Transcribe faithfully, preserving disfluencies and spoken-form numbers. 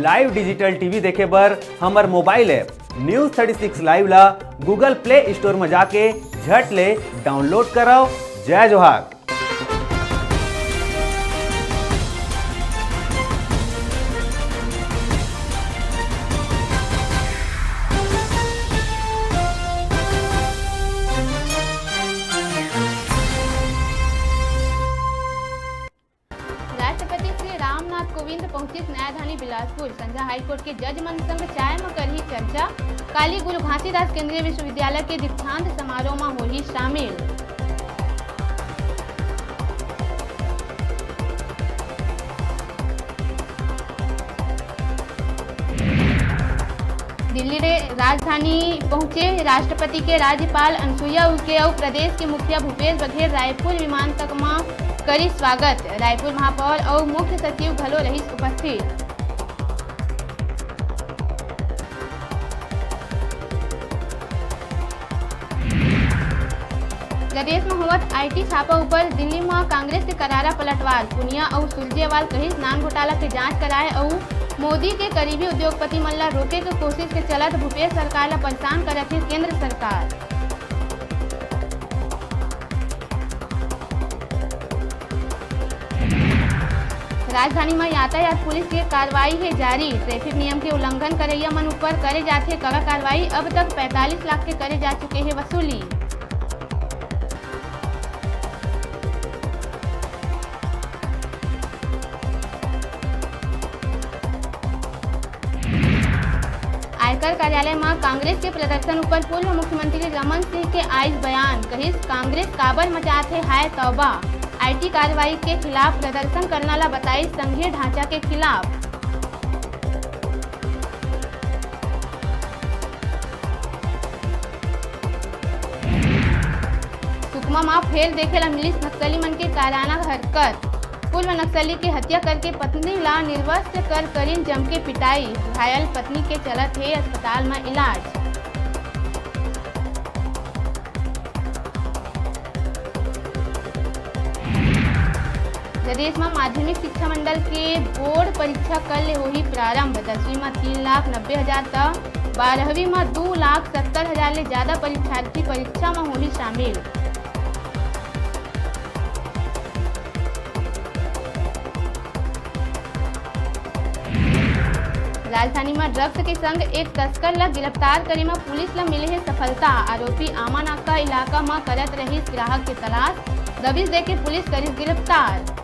Live digital T V देखे बर हमर mobile app News thirty six Live ला Google Play Store म जाके झट ले download करव। जय जोहार। राष्ट्रपति श्री रामनाथ कोविंद पहुंचिस नयाधानी बिलासपुर। संझा हाईकोर्ट के जज मन संग चाय म करही चर्चा। काली गुरु घासीदास केंद्रीय विश्वविद्यालय के दीक्षांत समारोह म होही शामिल। दिल्ली रे राजधानी पहुंचे राष्ट्रपति के राज्यपाल अनुसुईया उइके अउ प्रदेश के मुखिया भूपेश बघेल रायपुर विमान तक म करिस स्वागत। रायपुर महापौर अउ मुख्य सचिव घलो रहिस उपस्थित। प्रदेश म होवत I T छापा ऊपर दिल्ली म कांग्रेस के करारा पलटवार। पुनिया अउ सुरजेवाल कहिस नान घोटाला के जांच कराए अउ मोदी के करीबी उद्योगपति मन ला रोके के कोशिश के चलत भूपेश सरकार ला परेशान करत हे केंद्र सरकार। राजधानी म यातायात पुलिस के कार्रवाई हे जारी। ट्रैफिक नियम के उल्लंघन करइया मन ऊपर करे जाथे कड़ा कार्रवाई। अब तक पैंतालीस लाख के करे जा चुके हे वसूली। आयकर कार्यालय म कांग्रेस के प्रदर्शन ऊपर पूर्व मुख्यमंत्री रमन सिंह के आइस बयान, कहिस, कांग्रेस काबर मचात हे हाय तौबा। I T कार्रवाई के खिलाफ प्रदर्शन करना ला बताइस संघीय ढांचा के खिलाफ। सुकमा म फेर देखे ला मिलिस नक्सली मन के कायराना हरकत। पूर्व नक्सली के हत्या करके पत्नी ला निर्वस्त्र कर करिन जम के पिटाई। घायल पत्नी के चलत हे अस्पताल म इलाज। प्रदेश म माध्यमिक शिक्षा मंडल के बोर्ड परीक्षा कल ले होही प्रारंभ। दसवीं म तीन लाख नब्बे हजार त बारहवीं म दू लाख सत्तर हजार ले जादा परीक्षार्थी परीक्षा म होही शामिल। राजधानी म ड्रग्स के संग एक तस्कर ल गिरफ्तार करे म पुलिस ल मिले हे सफलता। आरोपी आमानाका इलाका म करत रहिस ग्राहक के तलाश। दबिश देके पुलिस करिस गिरफ्तार।